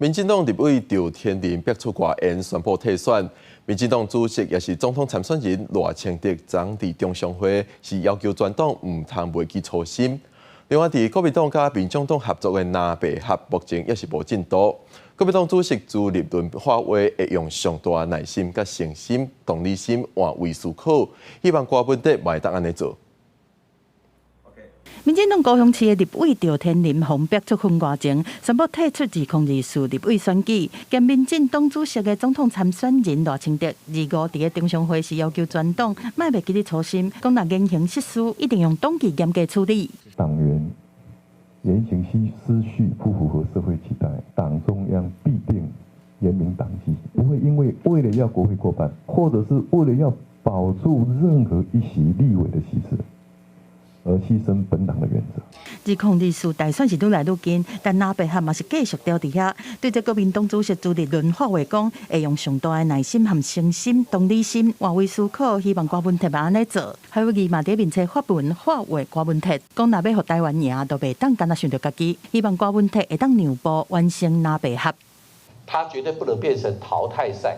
民進黨立委趙天麟逼出外緣宣布退選。民進黨主席也是總統參選人賴清德，昨佇中常會是要求全黨毋通袂記初心。另外，佇國民黨佮民眾黨合作的藍白合，目前也是無進度。國民黨主席朱立倫發話，會用上大耐心、佮誠心、同理心換位思考，希望柯文哲嘛會當按呢做。民進黨高雄市的立委趙天麟予逼出分外前，宣布退出2024立委選舉。兼民進黨主席的總統參選人賴清德，二五佇咧中常會時要求全黨莫袂記得初心，講若言行失序，一定用黨紀嚴格處理。黨員言行失序不符合社會期待，黨中央必定嚴明黨紀，不會因為為了要國會過半，或者是為了要保住任何一席立委的席次，而犧牲本黨的原則。2024大選是愈來愈近，但藍白合嘛是繼續吊佇遐。對這國民黨主席朱立倫發話講，會用上大的耐心和誠心、同理心換位思考，希望柯文哲嘛按呢做。侯友宜嘛佇面冊發文發話柯文哲，講若欲予台灣贏，就袂當干焦想著家己，希望柯文哲會當讓步完成藍白合。他絕對不能變成淘汰賽，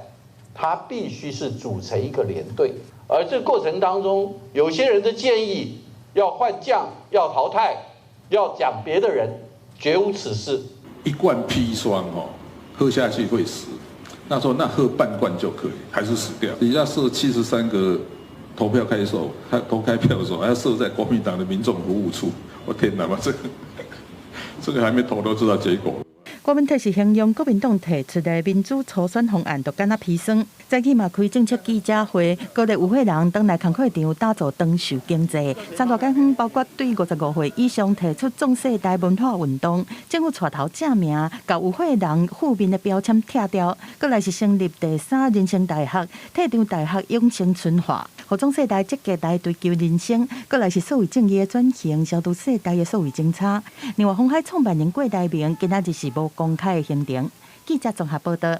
他必須是組成一個連隊。而這個過程當中，有些人的建議，要換將，要淘汰，要講別的人，絕無此事。一罐砒霜哦，喝下去會死。那說那喝半罐就可以，還是死掉。你要設73個投票開手，投開票的時候，還要設在國民黨的民眾服務處。我天哪，這個還沒投都知道結果。柯文哲是形容國民黨提出的民主初選方案，就敢若砒霜。早起嘛開政策記者會，鼓勵與會人轉來工課場打造長壽經濟。三大綱包括對55歲以上提出壯世代文化運動，政府帶頭正名，共與會人負面的標籤拆掉。閣來是成立第三人生大學，退場大學養成春化，予壯世代積極來追求人生。閣來是數位正義的轉型，消除世代的數位爭差。另外，鴻海創辦人郭台銘今仔日是無公開的行程。記者綜合報道。